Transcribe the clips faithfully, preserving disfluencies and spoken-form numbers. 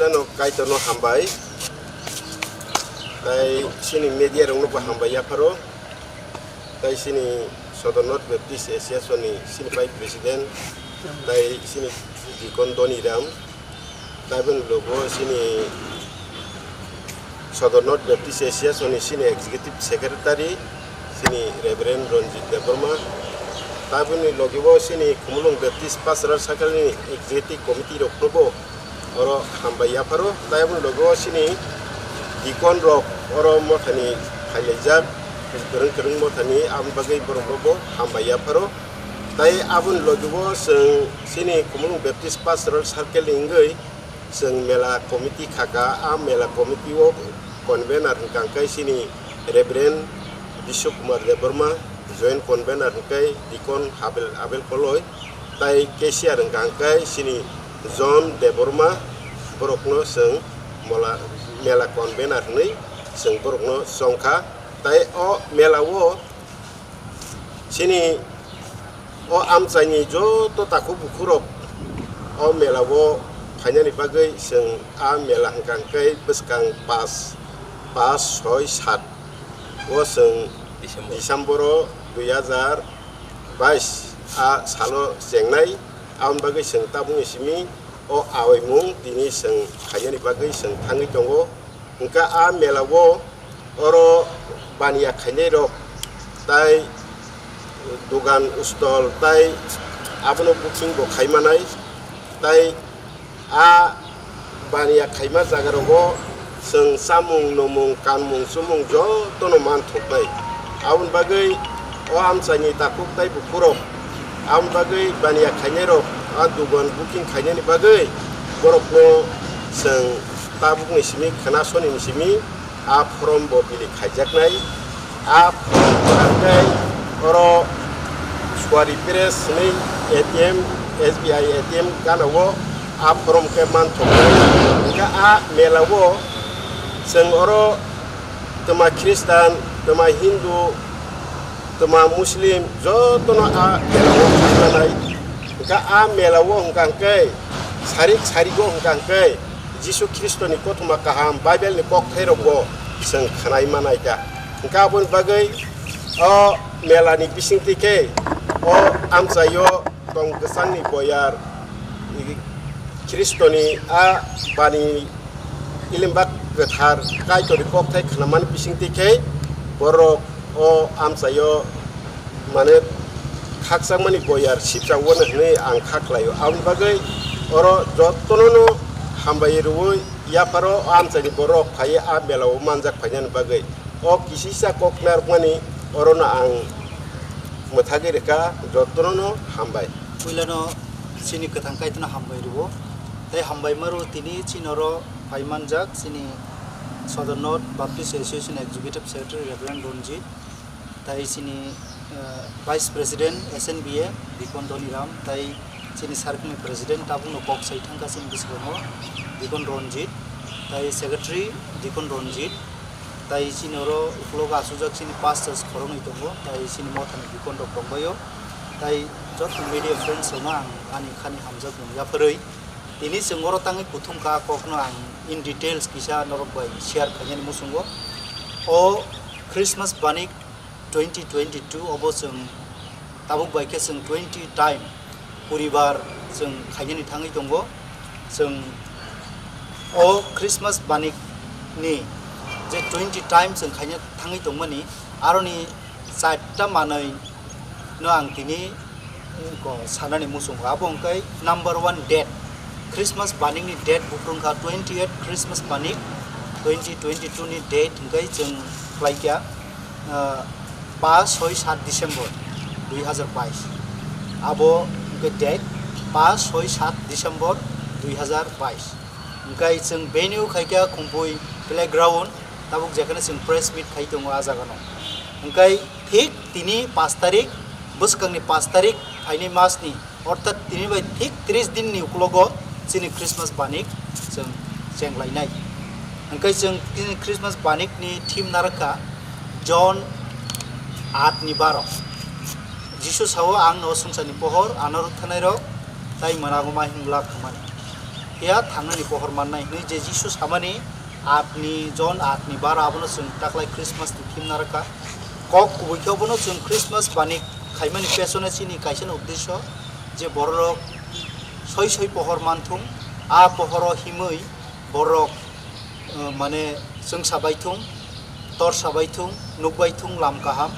Ano Kaitorno hambai, tai sini media rokno bo hambai yapharo, tai sini Sodor North Baptist Association ni sini Vice President, tai sini Deacon Doni Ram, tai bini logo sini Sodor North Baptist Association ni sini Executive Secretary, sini Reverend Ranjit Debbarma, tai bini logi bo sini Khumulwng Baptist Pastoral Circle ni Executive Committee rok no bo oro hambai yapharo, tai bini logi bo sini deacon rok oro mothani phailaijak, kwrwng kwrwng mothani, aboni bagwi borok no bo hambai yapharo. Tai aboni logi bo chwng sini Khumulwng Baptist Pastoral Circle ni wngwi chwng mela committee khaka, a mela committee o convener hwnkha hwnkhe sini Reverend Biswa Kumar Debbarma, joint convener hwnkhe Deacon Habel, Abel Koloi, tai cashier hwnkha hwnkhe sini John Debbarma, borokno chwng mola, mela convener hwnwi chwng borokno chongkha. Tai o mela o chini o amchaini joto takhuk bukhurok o mela o phainani bagwi chwng a mela hwnkha hwnkhe bwskang pash, pash, soi, sat o chwng December. December o dui hazar bais a salo chengnai. Aboni bagwi chwng tabukni simi o awaimung tini chwng khainani bagwi chwng thangwi tongo. Hwnkha a mela o oro baniya khainai rok tai dugan stall tai abono booking bo khaimanai, tai a baniya khaima jaga rogo chwng chamung, nwngmung, kanmung, chumung jotono manthoknai. Aboni bagwi o amchaini takhuk tai bukhurok, aboni bagwi baniya khainairok a dugan booking khainani bagwi borokno chwng tabukni simi, khwnasonini simi a form bo bili khaijaknai. A form tei oro Suari Press hwnwi A T M, S B I A T M gana o a form khe manthoknai. Hwnkhe a mela o chwng oro twma Khristan, twma Hindu, twma Muslim jotono a mela o khainai. Hwnkhe a mela o hwnkha hwnkhe sarik sarigo hwnkha hwnkhe Jisu Khristoni kothoma kaham Bible ni kokthairokbo chwng khwnai manai kha. Hwnkhe aboni bagwi o mela ni bisingtwi khe o amchaio tong kwchangni boyar Khristoni a bani ilimbak kwthar Kaitorni kokthai khnamani bisingtwi khe borok o amchaio mane khakchangmani boyar sipchak wano hwnwi ang kha khlaio. Aboni bagwi oro jotonono hambai rwui yapharo o amchaini borok phaiwi a mela o manjak phainani bagwi. O kisisa kok narwkmani orono ang mwthagwi rwkha, jotonono hambai. Puilano chini kwthang Kaitorno hambai rwo, tei hambai maro tini chini oro phai manjak chini Sodor North Baptist Association Executive Secretary Reverend Ranjit, tai chini, eh, Vice President S N B A Deacon Doniram, tai chini circle ni President tabukno kok sai thangkha chini bwskango Deacon Ranjit, tai Secretary Deacon Ranjit, tai chini oro uklogo asukjak chini pastors khoroknwi tongo, tai chini mothani Deacon rok tongbaio, tai joto media friends rokno ang ani khani hamjakmung yapharwi tini chwng oro tangwi kuthum kha kokno ang in details kisa norok bai share khainani muchungo. O Christmas banik twenty twenty-two obo chwng tabuk bai khe chwng twenty time poribar chwng khainani thangwi tongo. Chwng o Christmas banik ni je twenty time chwng khaina thangwi tongmani, aroni charta manwi no ang tini ko sanani muchungo. Abo hwnkhe number one date, Christmas banik ni date buphuru wngkha twenty eight Christmas banik twenty twenty-two ni date hwnkhe chwng khlaikha, ah, pash soi sat December dui hazar bais. Abo hwnkhe date pash soi sat December dui hazar bais. Hwnkhe chwng venue khaikha Khumpui playground, tabuk jekheno chwng press meet khai tongo a jagano. Hwnkhe thik tini pash tarik, bwskangni pash tarik phainai masni, orthat tini bai thik tris dinni uklogo chini Christmas banik chwng chenglainai. Hwnkhe chwng tini Christmas banikni theme narwkha John aat ni baro. Jisu sao, "Ang no swngcharni pohor, ano rwktharnairok tai mwnago ma himlak hwnmani." Phiya thangnani pohor mannai hwnwi je Jisu samani atni jon atni bara abono chwng taklai Christmas ni thim narwkha. Kok kubui khe obono chwng Christmas bani khaimani pesono chini kaisa uddesyo je bororok soi soi pohor manthung, a pohoro himwi borok, uh, mane chwngsa baithung, torsa baithung, nuk baithung lam kaham.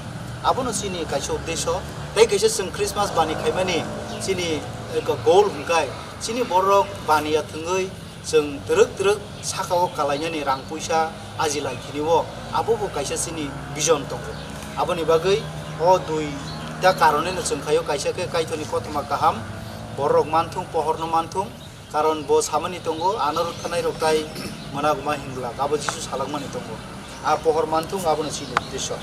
Abono chini kaisa uddesyo. Tei kaisa chwng Christmas bani khaimani chini, eh, goal hwnkhe chini borok baniya thwngwi chwng twrwk twrwk saka-o kalainani rang puisa aji lai khini o, abo bo kaisa chini vision tongo. Aboni bagwi o duita karoneno chwng khaio, kaisa khe Kaitorni kothoma kaham bororok manthung, pohorno manthung, karon bo samani tongo, ano rwkhanai rok tai mwnaguma hinglak, abo Jisu salakmani tongo. A pohor manthung abono chini uddesyo.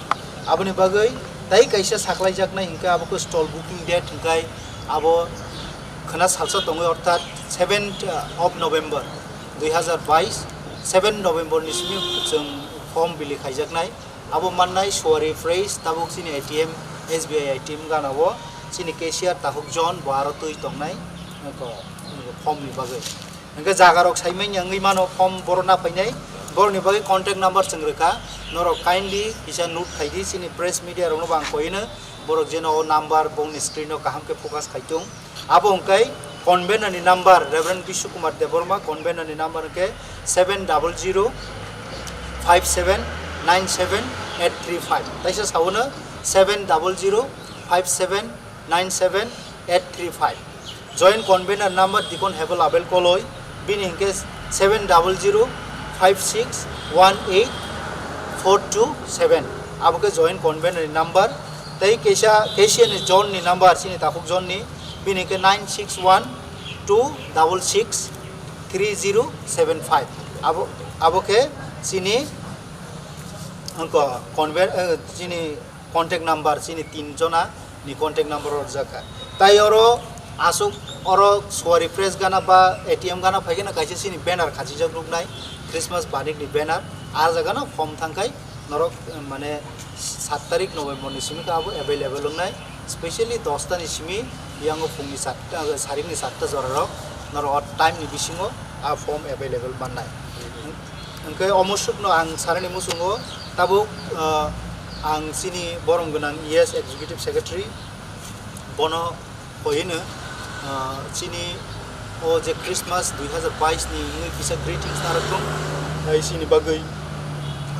Aboni bagwi tai kaisa saklaijaknai hinkhe abo khe stall booking date hinkhai abo khwna salsa tongwi, orthat seventh of November dui hazar bais, seven November ni simi chwng form bili khaijaknai. Abo mannai Suwari Fresh, tabuk chini A T M, S B I A T M gana o chini cashier takhuk John bo aro twi tongnai, eko, form ni bagwi. Hingke jaga rok sai manya wngwi mano, form boro na phainai, boroni bagwi contact number chwng rwkha, norok kindly kisa note khaidi, chini press media rokno bo ang koino, borok jeno o number bongni screen o kaham khe focus khaitung. Abo hwnkhe convener ni number Reverend Bishu Kumar Debbarma, convener ni number hwnkhe seven double zero five seven nine seven eight three five, taisa sawono seven double zero five seven nine seven eight three five. Joint convener number Dikon Hebel Abel Koloi, bini hwnkhe seven double zero five six one eight four two seven. Abo khe joint convener ni number. Tei kaisa cashier ni John ni number, chini takhuk John ni, bini hwnkhe nine six one two double six three zero seven five. Abo, abo khe chini, wngkha, conve-, eh, chini contact number, chini tin jona ni contact number rwjak kha. Tai oro aswk oro Suwari Fresh gana ba A T M gana phai kheno kaisa chini banner khachijak nuknai, Christmas banik ni banner. A jaga no form thangkhai norok, eh, mane sat tarik November ni simi khe abo available wngnai, specially dos ta ni simi yango phungni sat ta, sarik ni sat ta jora rok norok o time ni bisingo a form available mannai. Hwnkhe omo swkno ang sanani muchungo tabuk, ah, ang chini borom gwnang E S Executive Secretary bono koino, ah, chini o je Christmas dui hazar bais ni wngwi kisa greetings narwkthung, tei chini bagwi,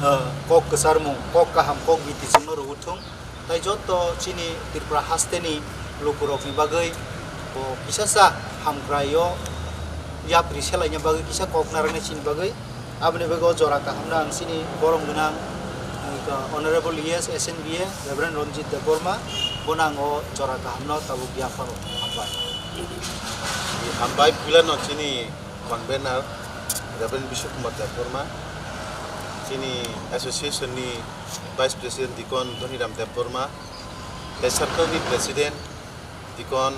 ah, kok kwcharmung, kok kaham, kok biti chwngno rwuthung. Tai joto chini Tripura hasteni lukurokni bagwi bo kisasa hamkraio yapri selaina bagwi kisa kok narwknai chini bagwi. Aboni bagwi o jora kahamno ang chini borom gwnang, uh, Honorable E S S N B A Reverend Ranjit Debbarma, bono ang o jora kahamno tabuk yapharo. Hambai. Hambai puilano chini convener Reverend Bishu Kumar Debbarma, chini association ni Vice President Dikon Dhoniram Debbarma, tei circle ni President Dikon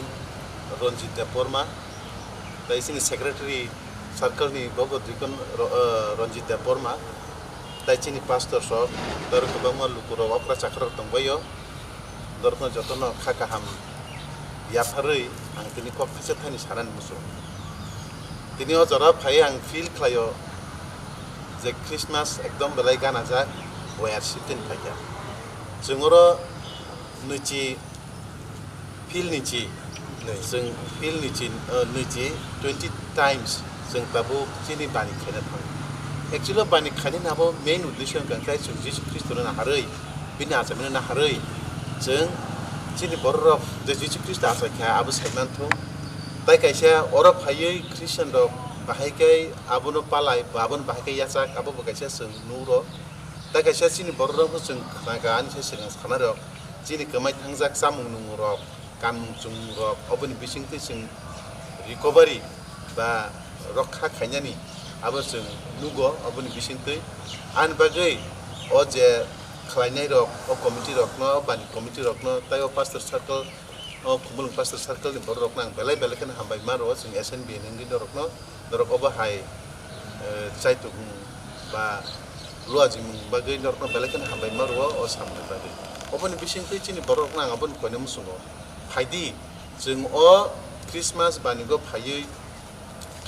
Ranjit Debbarma, tei chini Secretary circle ni bobo Dikon Ro-, eh, Ranjit Debbarma, tei chini pastor rok, tei kwbangma lukurok okra chakrok tongbaio. Dorokno jotono kha kaham yapharwi ang tini kok kisa thani sanani muchung. Tini o jora phai ang feel khlaio je Christmas ekdom belai ganajak, boyar season phaikha. Chwng oro nwichi field ni chi, chwng field ni chi, uh, nwichi twenty times chwng tabuk chini bani khaina thango. Actually, bani khainani abo main uddesho wngkha khe chwng Jisu Khristono naharwi, bini achaimano naharwi chwng chini bororok je Jisu Khristo achaikha abo saimanthung. Tai kaisa oro phaiwi Christian rok bahai khe abono palai, abono bahai khe yachak, abo bo kaisa chwng nukro. Tai kaisa chini bororokno chwng khna kha, ani se swkang sanai rok chini kwmai thangjak chamung nungrok, kanmung chumung rok, oboni bisingtwi chwng recovery ba rokha khainani abo chwng nugo, oboni bisingtwi. Ani bagwi o je khlainai rok, o committee rokno, bani committee rokno, tai o pastor circle, o Khumulwng pastor circle ni borok rokno ang belai belai kheno hambai ma rwo, chwng S N B N wngwi norokno, norok obo hai, eh, chaitukmung ba luajimung bagwi norokno belai kheno hambai ma rwo o samung bagwi. Oboni bisingtwi chini borok rokno ang aboni koino muchungo, phaidi, chwng o Christmas banigo phaiwi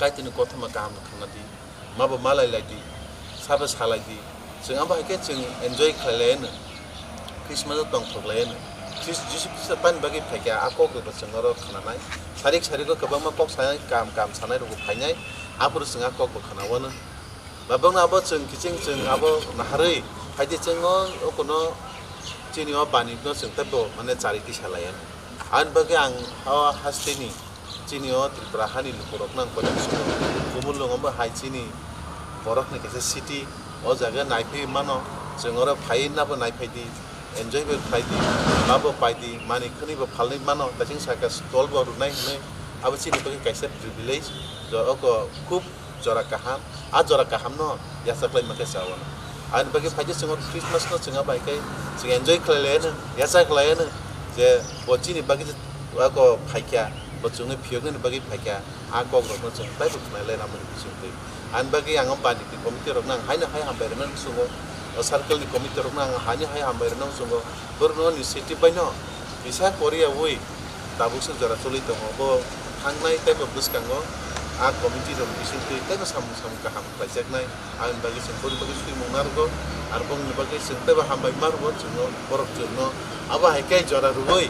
Kaitorni kothoma kaham khna di, mabo malai lai di, sabo salai di. Chwng abo hai khe chwng enjoy khlai lai anw, Christmas o tongthok lai anw. Khris-, Jisu Khristo tamni bagwi phaikha, a kok rokbo chwng oro khnanai. Sarik sarik o kwbangma kok sanai, kaham kaham sanai rokbo phainai, aphuru chwng a kok bo khna anw. Babangno abo chwng kiching chwng abo naharwi, phaidi chwng o, o kono chini o bani no chwng teibo mane chari tisa lai anw. Aboni bagwi ang o hasteni chini o Tripura hani lukurokno ang kono chwng kumulung omo hai chini borokni kaisa city, o jaga naiphai mano, chwng oro phai nabo naiphai di, enjoy bo khlai di, mabo pai di, mani khwni bo phalwi mano, taising saka stall bo rwnai hwnwi, abo chini bagwi kaisa privilege, jo oko khub jora kaham, a jora kaham no yachaklai mankhe chao. Ani bagwi phaikhe chwng Christmas no chwng bai khe chwng enjoy khlai lai anw, yacha khlai anw, je bo chini bagwi je ako phaikha, bo chwngno phiyoknani bagwi phaikha, a kok rokno chwng taibo khwnai lai nangmani bisingtwi. Ani bagwi ang o bani committee rokno ang haino hai hambai rwna muchungo, o circle ni committee rokno ang haino hai hambai rwna muchungo, borokno initiative bai no kisa poriyaui tabuk se jora choli tongo. Bo thangnai teibo bwskango a committee rok bisingtwi teibo samung samung kaham khlaijaknai. Aboni bagwi chwng boni bagwi swimung narwgo, ar bongni bagwi chwng teibo hambai marwgo, chwngno borok chwngno abo hai khe jora rwui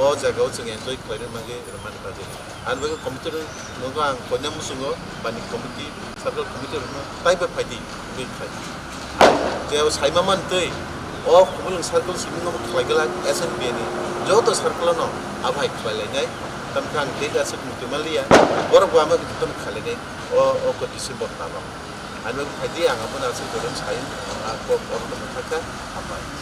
o jagao chwng enjoy khlaina bagwi rwmani bagwi. Ani bagwi committee rok nogo ang koina muchungo bani committee, circle committee rokno taibo phaidi, twi phai. Je saima man twi o Khumulwng circle simi no khlai glak S N P ni joto circle no abo hai khlai lainai. Tamkhe ang date aswk muchung manliya, borok bo ama joto no khlai lainai o, o ko December tamo. Ani bagwi phaidi ang abo no aswk joto sai, a kok oro no thakha, hambai.